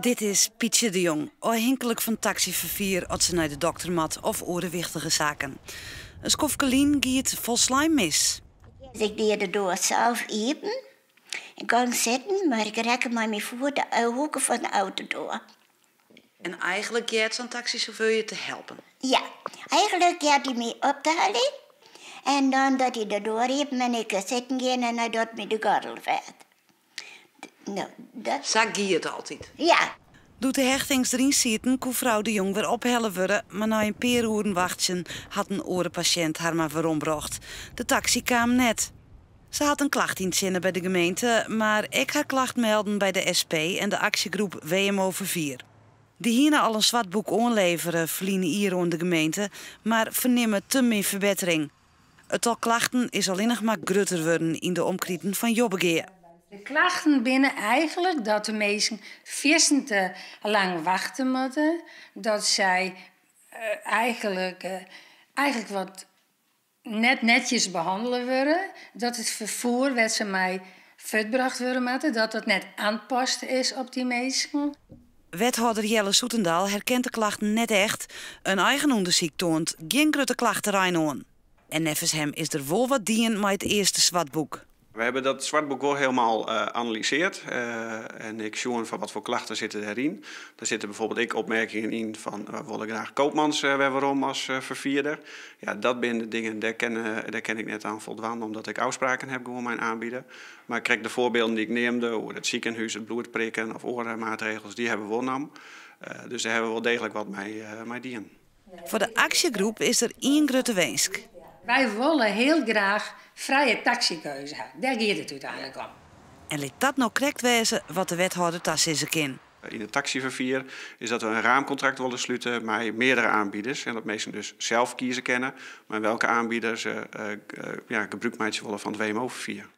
Dit is Pietsje de Jong, ôfhinklik fan taksyferfier as se nei de dokter moat of oare wichtige saken. In skoftke lyn gie it folslein mis. Ik die de doar sels iepen en gong sitten, mar ik rekke mei myn foet de hoeke fan de autodoar. En eigenlik heart sa'n taksysjauffeur je te helpen. Ja, eigenlik heart hy my op te heljen. En dan docht hy de doar iepen en ik kin sitten gean en hy docht my de gordel fêst. No, dat... Sa gie it altyd. Ja. Doe't de hechtings deryn sieten, koe frou De Jong wer ophelle wurde, mar nei in pear oeren wachtsjen hat in oare pasjint har mar werombrocht. De taksy kaam net. Se hat in klacht yntsjinne by de gemeente, mar ek har klacht melden by de SP en de aksjegroep WMO Ferfier. Dy hiene al in swartboek oanlevere ferline jier oan de gemeente, mar fernimme te min ferbettering. It tal klachten is allinnich mar grutter wurden yn de omkriten fan Jobbegea. De klachten binne eigenlik dat de minsken fierstente lang wachte moatte, dat sy eigenlik eigenlik wat net netjes behannele wurde, dat it ferfier wêr't se mei fuortbrocht wurde moatte, dat dat net oanpast is op dy minsken. Wethâlder Jelle Zoetendal herkent de klachten net echt. In eigen ûndersyk toant gjin grutte klachterein oan. En neffens him is der wol wat dien mei it earste swartboek. We hebben dat zwartboek wel helemaal analyseerd en ek sjoen fan wat foar klachten sitte dêryn. Der sitte bijvoorbeeld ek opmerkingen yn fan we wolle graach Koopmans wer werom as ferfierder. Ja, dat binne de dingen, dêr kin ik net oan foldwaan omdat ik ôfspraken ha gewoan mei in oanbieder. Mar krekt de foarbylden dy't ik neamde oer it sikehûs, it bloedprikken of oare maatregels, dy hawwe we wol nommen. Dus dêr hawwe we wol deeglik wat mei dien. Foar de aksjegroep is der ien grutte winsk. Wy wolle hiel graach frije taksykeuze ha. Dêr giet it úteinlik om. En lit dat no krekt wêze wat de wethâlder tasizze kin. Yn it taksyferfier is dat we in raamkontrakt wolle slute mei meardere oanbieders en dat minsken dus sels kieze kinne mei welke oanbieder se ja, gebrûk meitsje wolle fan it WMO-ferfier.